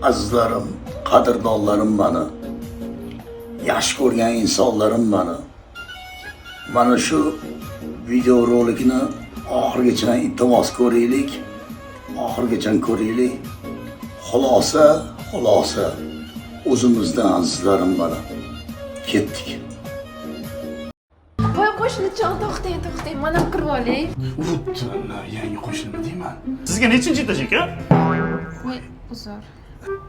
Azizlarim, qadrdonlarim mani. Yaxshi ko'rgan insonlarim mani. Mana shu videorolikni oxirigacha iltimos ko'raylik. Oxirigacha ko'raylik. Xulosa, xulosa o'zimizdan azizlarim mana. Ketdik. Voy qo'shnijon, to'xtang, to'xtang, mana kirib olay. Uribdi, yangi qo'shnimi deyman. Sizga nechinchi etaj aka? Voy, uzr.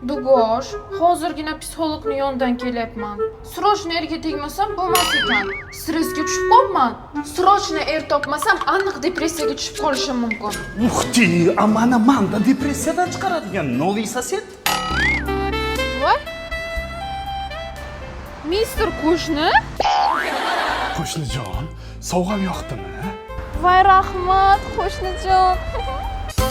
Dugosh, hozirgina psixologni yonidan kelyapman. Срочно erga tegmasam bo'lmas ekan. Stressga tushib qolman. Срочно er topmasam aniq depressiyaga tushib qolishim mumkin. Ух ты, a mana manda depressiyadan chiqaradigan новый сосед. Voy. Mister qo'shni? Qo'shnijon, sovg'am yoqdimi? Voy rahmat, qo'shnijon.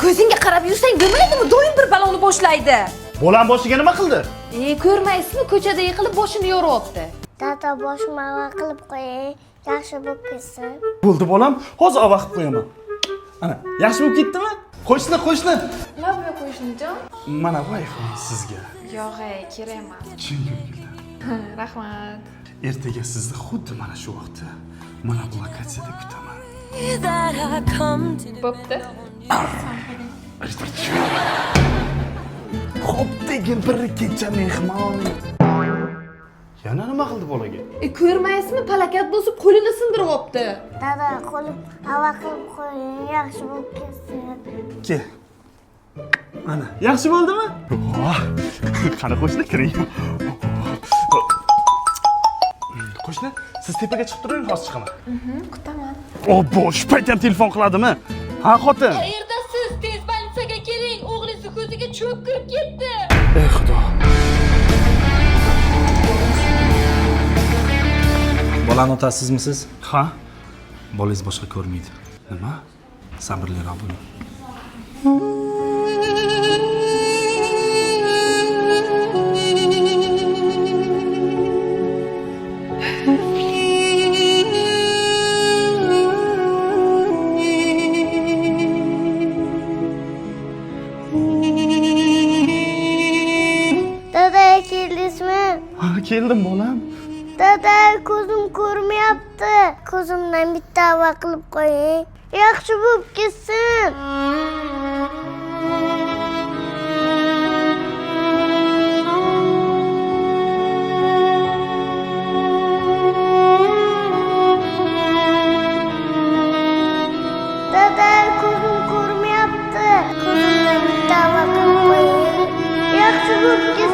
Ko'zingga qarab yursang bo'lmaydimi? Doim bir baloni boshlaydi. Bolam boshiga nima qildi? E, ko'rmaysizmi, ko'chada yiqilib boshini yoryapti. Dada boshim ava qilib qo'ying, yaxshi bo'lib ketsin. Bo'ldi bolam, hozir ava qilib qo'yaman. Ana, yaxshi bo'lib ketdimi? Qo'shni, qo'shni. Love you, qo'shnijon. Mana bu iPhone sizga. Yo'q, ey, kerak emas. Chin ko'ngildan. Rahmat. Ertaga sizni xuddi mana shu vaqtda mana bu lokatsiyada kutaman. Bo'pti. Xo'p degin bir kecha mehmon. Yana nima qildi bolaga? E, ko'rmaysizmi, palakat bosib qo'lini sindiryapti. Dada qo'lim ava qilib qo'ying, yaxshi bo'lib ketsin. Kel. Ana, yaxshi bo'ldimi? Qani qo'shni kiring. Qo'shni, siz tepaga chiqib turing, hozir chiqaman. Kutaman. Obbo, shu payt ham telefon qiladimi? Ha, xotin? Qayerdasiz? Tez больницаga keling. O'g'lingizni ko'ziga cho'p kirib ketdi. Ey xudo. Bolani otasizmisiz? Ha? Bolangiz boshqa ko'rmaydi. Nima? Sabrliroq bo'ling. Dada keldingizmi? Ha, keldim bolam. Dada ko'zim ko'rmayapti. Ko'zimdan bitta ava qilib qo'ying. Yaxshi bo'lib ketsin. Dada ko'zim ko'rmayapti. Ko'zimdan bitta ava qilib qo'ying. Yaxshi bo'lib ketsin.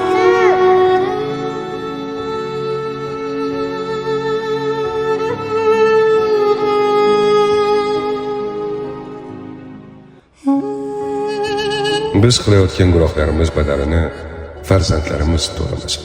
Biz qilayotgan gunohlarimiz badalini farzandlarimiz to'lamasin.